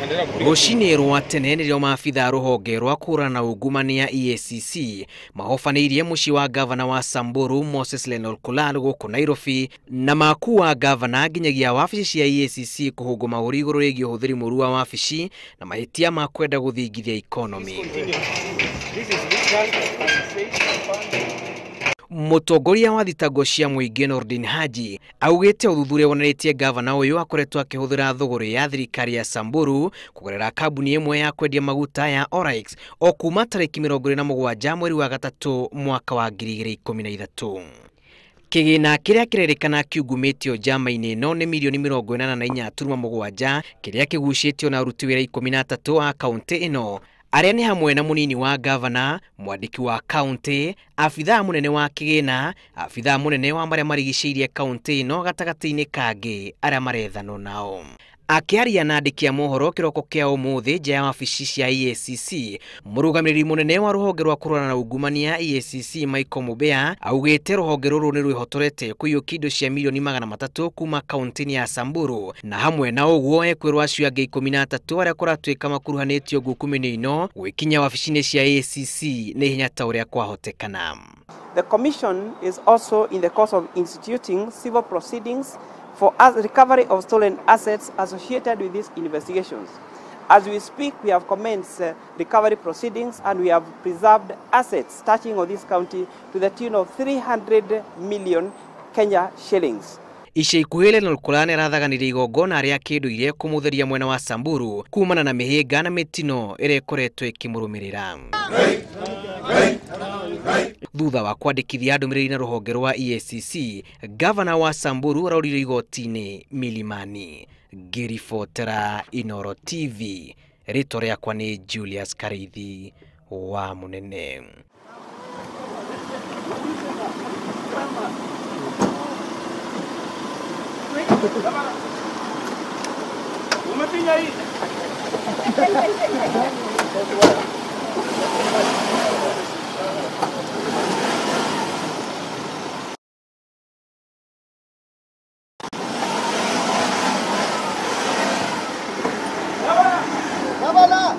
Rũcinĩ rwa tene nĩrĩo maabithaa rũhonge rwa kũhũrana na ungumania EACC mahobanĩirie mũciĩ wa gavana wa Samburu Moses Lenolkulal gũkũ Nairobi na makuua gavana nginyagia wabici cia EACC kũhũngwo mahũri igũrũ rĩgiĩ ũhũthĩri mũũru wa wabici na mahĩtia ma kwenda gũthingithia ikonomi. Mũtongoria wa thitango cia mũingĩ Nordin Haji augĩte ũthuthuria wonanĩtie gavana ũyũ akoretwo akĩhũthĩra thũgũrĩ ya thirikari ya Samburu kũgerera kambuni ĩmwe ya kwendia maguta ya Oryx o kuma tarĩki 27 mweri wa gatatũ mwaka wa 2013. Kĩgĩna kĩrĩa kĩrerĩkana kiungumĩtio njama-inĩ ĩno nĩ mirioni 84.7 kĩrĩa kĩgucĩtio na aruti wĩra 13 a kaũntĩ ĩno arĩa nĩ hamwe na mũnini wa gavana, mwandĩki wa kaũntĩ, abithaa mũnene wa kĩgĩna, abithaa mũnene wa marĩa marigicĩirie kaũntĩ ĩno gatagatĩ-inĩ kangĩ arĩa marethanwo nao. Akĩaria na andĩki a mohoro kĩroko kĩa ũmũthĩ nja ya wabici cia EACC, mũrũgamĩrĩri mũnene wa rũhonge rwa kũrũana na ungumania EACC Michael Mubea augĩte rũhonge rũrũ nĩ rwĩhotorete kũiyũkia indo cia mirioni 300 kuma kaũntĩ-inĩ ya Samburu na hamwe na ũguo ekwĩrwo acio angĩ 13 arĩa kũratuĩka makuruhanĩtio ngukumĩinĩ ĩno gwĩkinya wabici-inĩ cia EACC nĩ ihenya ta ũrĩa kwahotekana. The commission is also in the course of instituting civil proceedings for recovery of stolen assets associated with these investigations. As we speak, we have commenced recovery proceedings and we have preserved assets touching on this county to the tune of 300 million Kenya shillings. Ica ikuhĩ Lenolkulal nĩarathaganire igongona rĩa kĩndũire kũmũtheria mwena wa Samburu kumana na mĩhĩnga na mĩtino ĩrĩa ĩkoretwo ĩkĩmũrũmĩrĩra. Thutha wa kwandĩkithia ndũmĩrĩri na rũhonge rwa EACC, gavana wa Samburu arauririo igoti-inĩ Milimani. Ngĩribotera Inooro TV, rĩtwa rĩakwa nĩ Julius Kariithi wa Mũnene. Umefinya hii. Baba.